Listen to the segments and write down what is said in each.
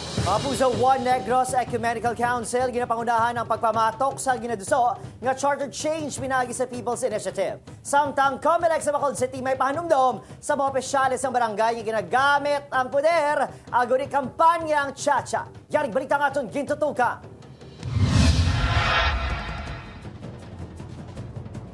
Mga puso, One Negros Ecumenical Council ginapangunahan ang pagpamatok sa ginaduso nga charter change pinagi sa People's Initiative. Samtang COMELEC sa Bacolod City may pahanumdom sa mga opisyales ng barangay nga ginagamit ang poder aguri kampanya ang Chacha. Yaring balita nga aton gintutukan.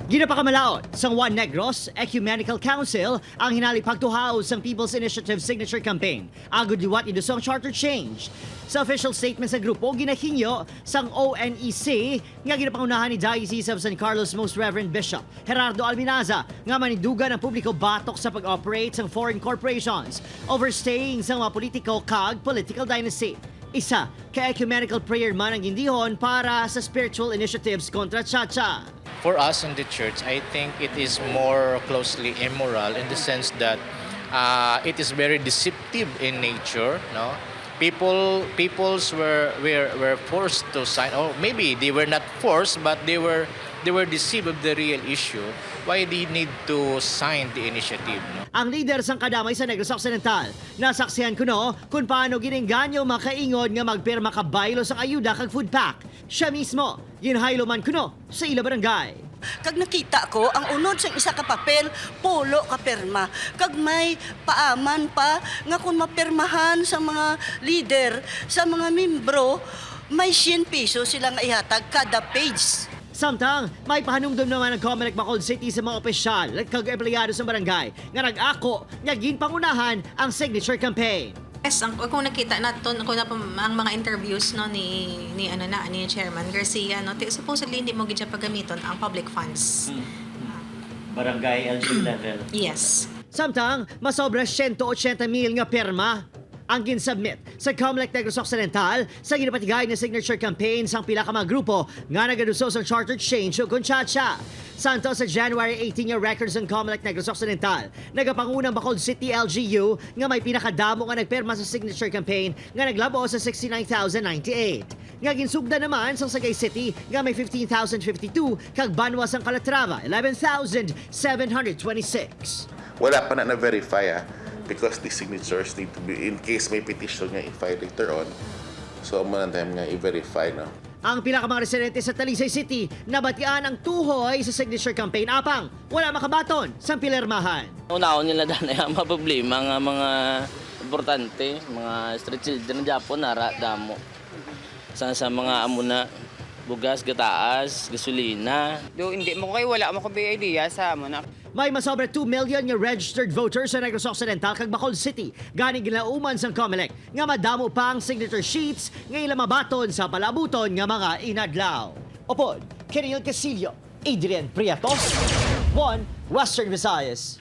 Ginapakamalaot sa One Negros Ecumenical Council ang hinali pagtuhaw sa People's Initiative Signature Campaign. Agud liwat idusong charter change. Sa official statement sa grupo, ginahinyo sang ONEC nga ginapangunahan ni Diocese of San Carlos Most Reverend Bishop Gerardo Alminaza nga manindugan ang publiko batok sa pag-operate sang foreign corporations, overstaying sa mga politiko kag political dynasty. Isa ka ecumenical prayer man ang gindihon para sa spiritual initiatives kontra Chacha. For us in the church, I think it is more closely immoral in the sense that it is very deceptive in nature. No, peoples were forced to sign, or maybe they were not forced, but they were deceived of the real issue. Why they need to sign the initiative? No? Ang leader sang kadamay sa Negros Occidental, nasaksihan kuno kung paano gininganyo makaingod nga magpirma ka baylo sang ayuda kag food pack. Siya mismo, ginhaylo man kuno sa ila barangay. Kag nakita ko, ang unod sa isa ka papel, pulo ka perma. Kag may paaman pa nga kung mapirmahan sa mga leader, sa mga membro, may 100 piso sila nga ihatag kada page. Samtang, may pahanumdum naman ang COMELEC Bacolod City sa mga opisyal at kag empleyado sa barangay nga nag-ako nga ginpangunahan ang signature campaign. Yes, ang kung nakita naton kung na, ang mga interviews, no, ni ni ano na ni Chairman Garcia, no, supposedly hindi mo gid siya paggamiton ang public funds. Barangay LG level. Yes. Samtang, masobra 180 mil nga perma ang ginsubmit sa COMELEC Negros Occidental sa ginapatigay na signature campaign sang pila ka mga grupo nga nagaduso sa charter change ug Chacha. Santo sa January 18 nga records ng COMELEC Negros Occidental, nagapangunang Bacolod City LGU nga may pinakadamo nga nagperma sa signature campaign nga naglabo sa 69,098. Nga ginsugda naman sa Sagay City nga may 15,052 kag Banwa sang Calatrava 11,726. Wala pa na na-verify because the signatures need to be in case may petition nga i-file later on. So, amo na time nga i-verify, no? Ang pila ka mga residente sa Talisay City nabatian ang tuhoy sa signature campaign apang wala makabaton sa pilermahan. Unahon nila dana ang mga problema nga mga importante, mga street children Japon nara damo. Sa mga amo na bugas, gataas, gasolina. Do hindi mo kay wala mo ko may idea sa amo na. May masobra 2 million nga registered voters sa Negros Occidental kag Bacolod City. Gani ginauman sang COMELEC nga madamo pa ang signature sheets nga ila mabaton sa palabuton nga mga inadlaw. Upod, Kenil Casillo, Adrian Prietos, 1 Western Visayas.